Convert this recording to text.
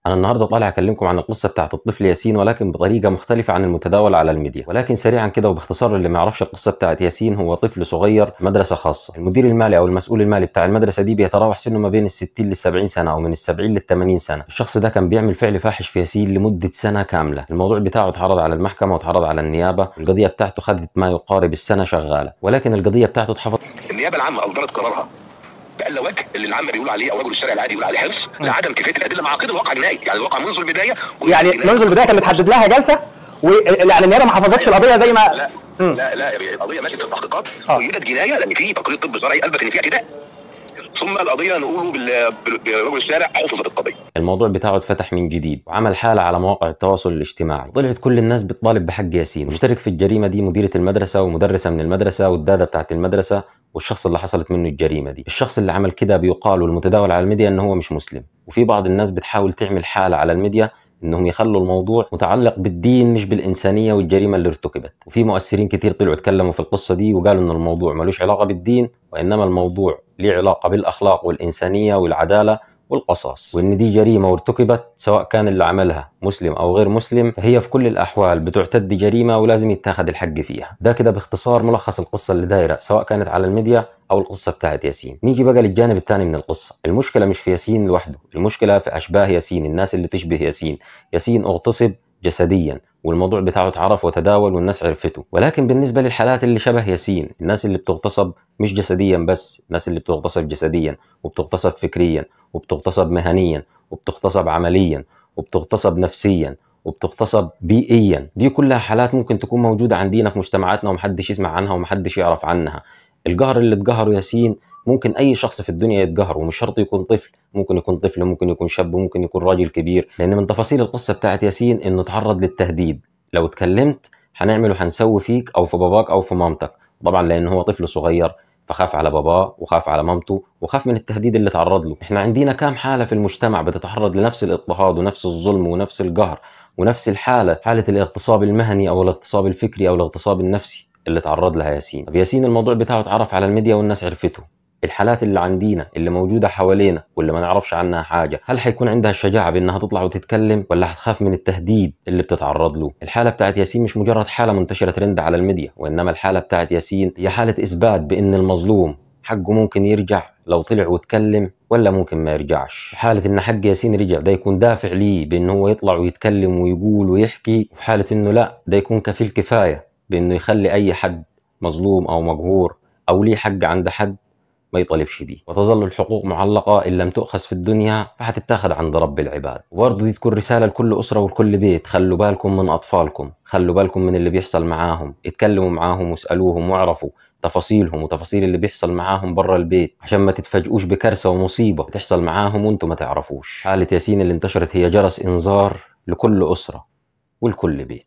انا النهارده طالع اكلمكم عن القصة بتاعت الطفل ياسين، ولكن بطريقة مختلفة عن المتداول على الميديا. ولكن سريعا كده وباختصار، اللي ما يعرفش القصة بتاعت ياسين، هو طفل صغير مدرسه خاصة. المدير المالي او المسؤول المالي بتاع المدرسة دي بيتراوح سنة ما بين ال 60 لل 70 سنة او من ال 70 لل 80 سنة. الشخص ده كان بيعمل فعل فاحش في ياسين لمدة سنة كاملة. الموضوع بتاعه اتعرض على المحكمة واتعرض على النيابة، القضية بتاعته خدت ما يقارب السنة شغالة، ولكن القضية بتاعته اتحفظت. النيابة العامة اصدرت قرارها بألا وجه اللي العام بيقول عليه او رجل الشارع العادي يقول عليه حرص لعدم كفاية الادلة مع عقيدة الواقع الجنائي، يعني الواقع منذ البداية، يعني منذ البداية كان متحدد لها جلسه، ويعني النيابة ما حفظتش القضية زي ما لا لا لا، القضية ماشية في التحقيقات وجدت جناية لان في تقرير طب شرعي اثبت ان في اعتداء، ثم القضية نقوله برجل الشارع حفظت القضية. الموضوع بتاعه اتفتح من جديد وعمل حاله على مواقع التواصل الاجتماعي، طلعت كل الناس بتطالب بحق ياسين. مشترك في الجريمة دي مديره المدرسة ومدرسة من المدرسة والداده بتاعت المدرسة والشخص اللي حصلت منه الجريمة دي. الشخص اللي عمل كده بيقال والمتداول على الميديا ان هو مش مسلم، وفي بعض الناس بتحاول تعمل حاله على الميديا انهم يخلوا الموضوع متعلق بالدين مش بالانسانية والجريمه اللي ارتكبت. وفي مؤثرين كتير طلعوا اتكلموا في القصة دي وقالوا ان الموضوع ملوش علاقة بالدين، وانما الموضوع ليه علاقة بالاخلاق والانسانية والعدالة والقصاص، وان دي جريمة وارتكبت سواء كان اللي عملها مسلم او غير مسلم، فهي في كل الاحوال بتعتد جريمة ولازم يتاخد الحق فيها. ده كده باختصار ملخص القصة اللي دايرة سواء كانت على الميديا او القصة بتاعت ياسين. نيجي بقى للجانب الثاني من القصة. المشكلة مش في ياسين لوحده، المشكلة في اشباه ياسين، الناس اللي تشبه ياسين. ياسين اغتصب جسديا والموضوع بتاعه اتعرف وتداول والناس عرفته، ولكن بالنسبة للحالات اللي شبه ياسين، الناس اللي بتغتصب مش جسديا بس، الناس اللي بتغتصب جسديا وبتغتصب فكريا وبتغتصب مهنيا وبتغتصب عمليا وبتغتصب نفسيا وبتغتصب بيئيا، دي كلها حالات ممكن تكون موجودة عندنا في مجتمعاتنا ومحدش يسمع عنها ومحدش يعرف عنها. القهر اللي اتقهره ياسين ممكن اي شخص في الدنيا يتقهر، ومش شرط يكون طفل، ممكن يكون طفل، ممكن يكون شاب، ممكن يكون راجل كبير. لان من تفاصيل القصة بتاعت ياسين انه تعرض للتهديد، لو اتكلمت هنعمل وهنسوي فيك او في باباك او في مامتك. طبعا لان هو طفل صغير فخاف على باباه وخاف على مامته وخاف من التهديد اللي تعرض له. احنا عندنا كام حاله في المجتمع بتتعرض لنفس الاضطهاد ونفس الظلم ونفس القهر ونفس الحالة، حاله الاغتصاب المهني او الاغتصاب الفكري او الاغتصاب النفسي اللي تعرض لها ياسين. طب ياسين الموضوع بتاعه اتعرف على الميديا والناس عرفته. الحالات اللي عندنا اللي موجودة حوالينا واللي ما نعرفش عنها حاجة، هل هيكون عندها الشجاعة بأنها تطلع وتتكلم ولا هتخاف من التهديد اللي بتتعرض له؟ الحالة بتاعت ياسين مش مجرد حالة منتشرة ترند على الميديا، وإنما الحالة بتاعت ياسين هي حالة إثبات بأن المظلوم حقه ممكن يرجع لو طلع واتكلم ولا ممكن ما يرجعش. حالة إن حق ياسين رجع ده يكون دافع ليه بأنه هو يطلع ويتكلم ويقول ويحكي، وفي حالة إنه لا ده يكون كفيل كفاية بأنه يخلي أي حد مظلوم أو مقهور أو ليه حق عند حد ما يطالبش بيه. وتظل الحقوق معلقة، إن لم تؤخذ في الدنيا فهتتاخذ عند رب العباد. وبرضه دي تكون رسالة لكل أسرة ولكل بيت، خلوا بالكم من أطفالكم، خلوا بالكم من اللي بيحصل معاهم، اتكلموا معاهم واسألوهم واعرفوا تفاصيلهم وتفاصيل اللي بيحصل معاهم بره البيت، عشان ما تتفاجئوش بكارثة ومصيبة بتحصل معاهم وانتم ما تعرفوش. حالة ياسين اللي انتشرت هي جرس إنذار لكل أسرة ولكل بيت.